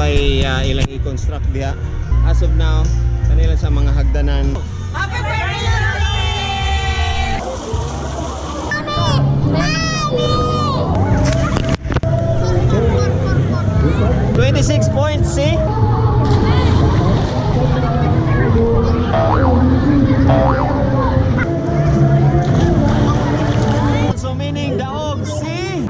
Napay ilang i-construct diha. As of now, kanila sa mga hagdanan. Happy birthday! 26 points, see? So meaning daog, see?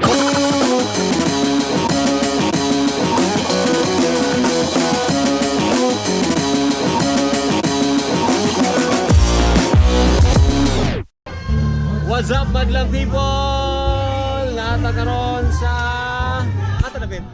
What's up, madlang people? Nata karon sa Ata na, babe?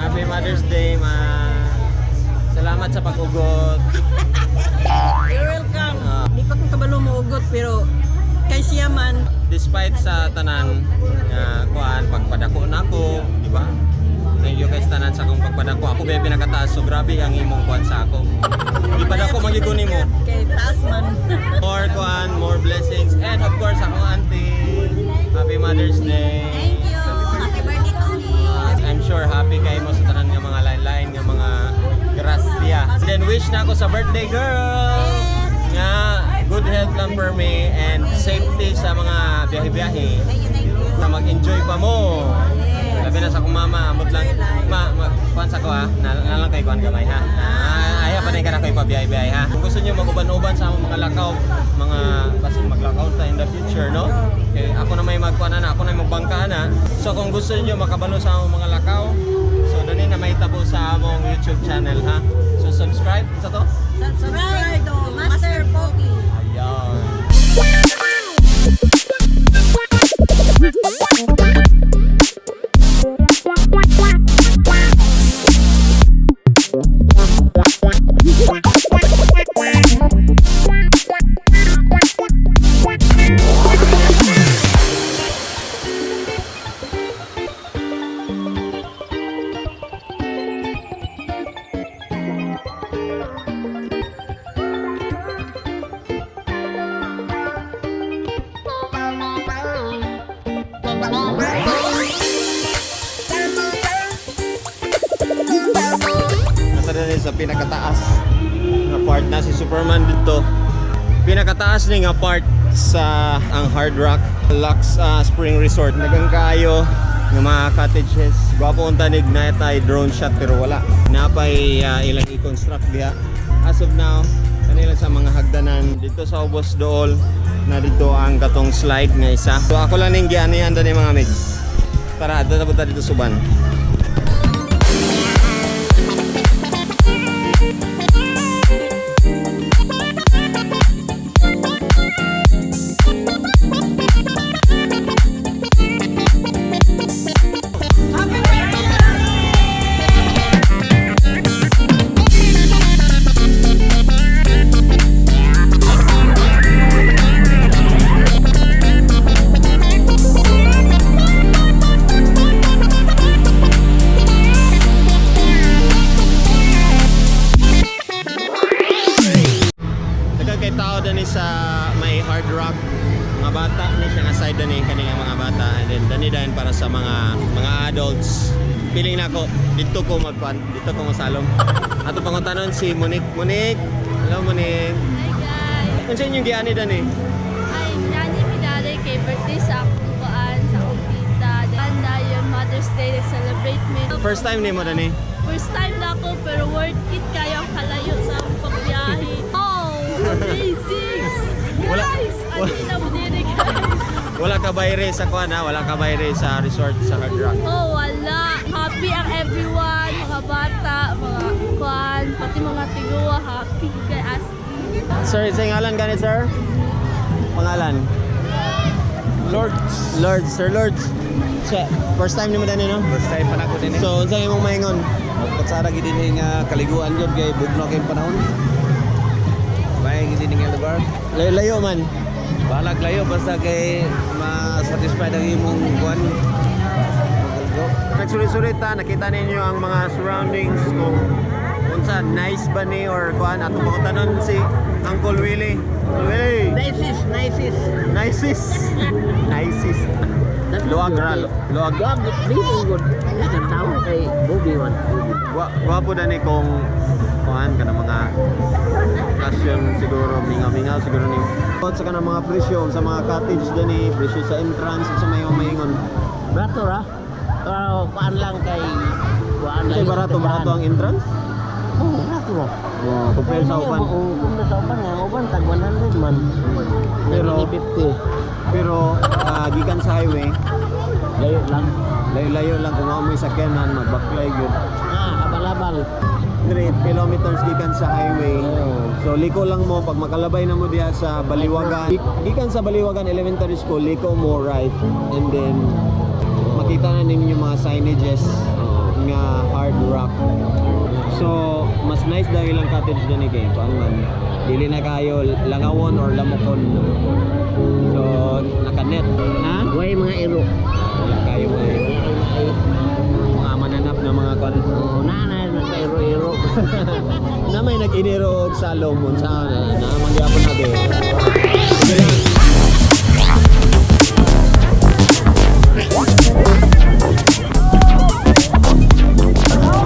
Happy Mother's Day, ma. Salamat sa pag-ugot. You're welcome. Di pa kong kabalo mo ugot pero kay siya man. Despite sa tanan nga kuan pagpadako nako, di ba? Thank you kay sa tanan sa akong pagpadako. Ako ba yung pinakataas, so grabe ang imong kuan sa ako. Ipadako magigo nimo. Kay taas man. More kuan, more blessings, and of course akong auntie. Happy Mother's Day. Thank you. Happy birthday to me. I'm sure happy kayo mo sa tanan nga mga lain-lain nga mga grasya. Then wish na ako sa birthday girl nga good health lang for me and safety sa mga biyahe-biyahe. Thank you, thank you. Na mag-enjoy pa mo. Labi na sa akong mama, amot lang. Ma, ma kuan sa ko ha. Na, na lang kay kuan gamay ha. Ah, ayaw pa din ka na kayo pabiyahe-biyahe ha. Kung gusto niyo mag-uban-uban sa among mga lakaw, mga basin maglakaw ta in the future, no? Okay, ako na may magkuan na, ako na may magbangka na. So kung gusto niyo makabalo sa among mga lakaw, so dali na may tabo sa among YouTube channel ha. So subscribe sa to. Subscribe to Master Pogi. Ayan. Nasa na sa pinakataas nga part na si Superman dito. Pinakataas ni nga part sa ang Hard Rock Lux Spring Resort. Daghang kaayo nga mga cottages. Gwapo unta nig na tay drone shot pero wala. Napay ilang i-construct diha. As of now, kanila sa mga hagdanan dito sa ubos dool na dito ang katong slide nga isa. So ako lang ning gianian dani, mga migs. Tara, adto na punta dito suban. Happy birthday! adults. Feeling nako didto ko magkuan, didto ko mosalom. Ato pangutanon si Monique. Monique. Hello, Monique. Hi guys! Unsa inyong giani dani? Ay, nani midalay kay birthday sa akong kuan, sa akong tita. Anda yung Mother's Day, celebrate me. First time nimo dani? First time na ako, pero worth it kayo ang kalayo sa akong pagbiyahe. Oh, amazing! Guys! Ano na mo diri, guys? Wala ka bayre sa kuan ha, wala ka bayre sa resort sa Hard Rock. Oh, wala. Happy ang everyone, mga bata, mga kuan, pati mga tiguwa, happy kay as in. Sir, sa ngalan gani, sir? Pangalan? Lords. Lords, Sir Lords. Sa first time nimo dani, no? First time pa na ako din eh. So, unsa imong maingon? Patsara gid din nga kaliguan jud kay bugno kay panahon. May gid din nga lugar. Layo-layo man. Balag layo basta kay ma-satisfied ang imong kuan. Magaligo. Nagsulit-sulit ta, nakita ninyo ang mga surroundings kung unsa nice ba ni or kuan ato pangutanon si Uncle Willie. Uncle Willie. Nicest, nicest. Nicest. Nicest. Luag ra, luag. Luag, very good. Ang tao kay Bobby man. Gwapo dani kung kuan ka mga okasyon siguro mingaw-mingaw siguro ni. Sa kanang mga presyo sa mga cottage dani, presyo sa entrance sa may maingon. Barato ra. Pero kuan lang kay kuan Kasi lang. barato barato ang entrance. Oh, barato ra. Wow, compare sa uban. Oo, compare sa uban nga uban tag 100 man. Pero 50. pero gikan sa highway, Layo lang. layo-layo lang kung mo sakyanan magbaklay gyud. Ah, abalabal. 3 kilometers gikan sa highway. Oo. So liko lang mo pag makalabay na mo diha sa Baliwagan. Gikan sa Baliwagan Elementary School, liko mo right and then makita na ninyo yung mga signages nga Hard Rock. So mas nice daw ilang cottage dun eh kay kuan man. Dili na kayo langawon or lamokon. So naka-net ha? Way mga iro. Wala kayo eh. Mga mananap na mga kuan. Oh, na na nagka-iro-iro. Na may nag-iniro og salom unsa na na mangyapon na be.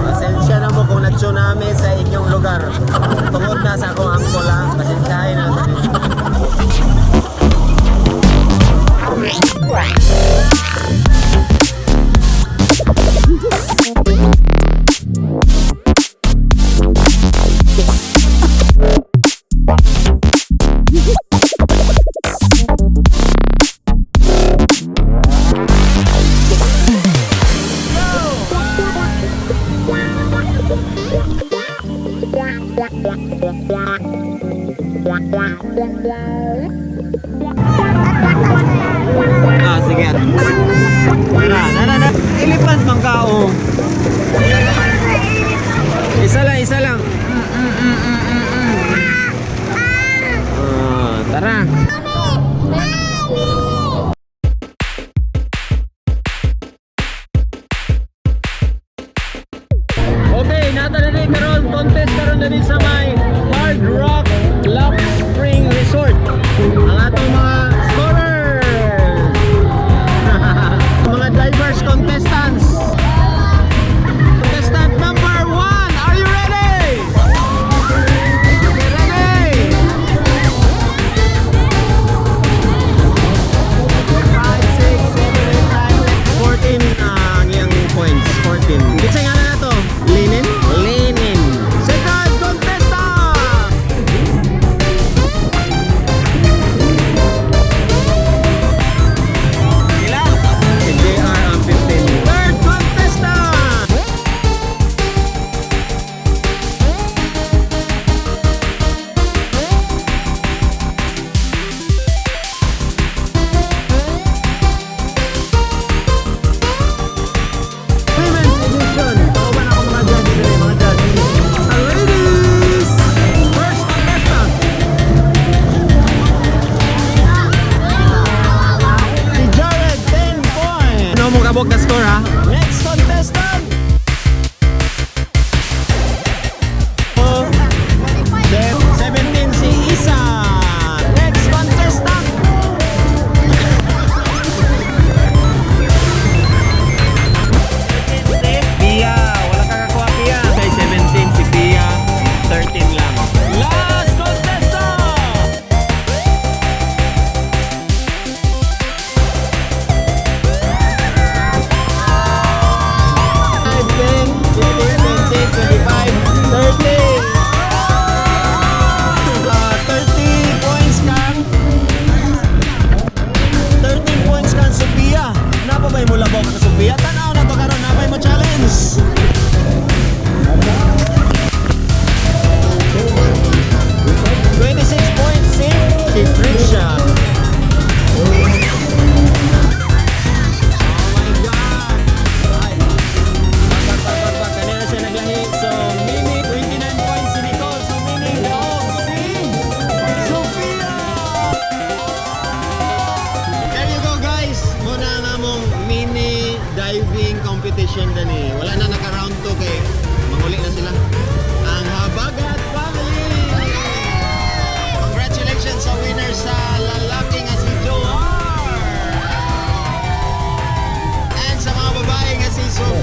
Pasensya na mo kung nag-tsunami sa inyong lugar. Tungod na sa akong angkol ha. Pasensyahin na. Ah, sige. Na, na, na, na. Elephant man ka, oh. Isa lang, isa lang. Ah, tara. Okay, nata na ni karon contest karon na din sa may Hard Rock Love Spring Resort. Ang atong mga scorers. Mga divers contestants. Contestant number 1, are you ready? Okay, ready? 5, 6, 7, 8, 9, 14 ang iyang points. 14. Kinsa nga na to? Linen? Linen. Second contestant! Sila? Si JR ang 15. Third contestant! Women's edition. Kauban ako mga judge today, mga judge. Ang ladies! First contestant! Si Jared, 10 points! Ano mo kabog na score ha? Next contestant! Oh, then, 17 si Isa. Next contestant! competition dani. Wala na naka round 2 kay manguli na sila. Ang Habagat family. Congratulations sa winner sa lalaki nga si Joar. And sa mga babae nga si Sophia.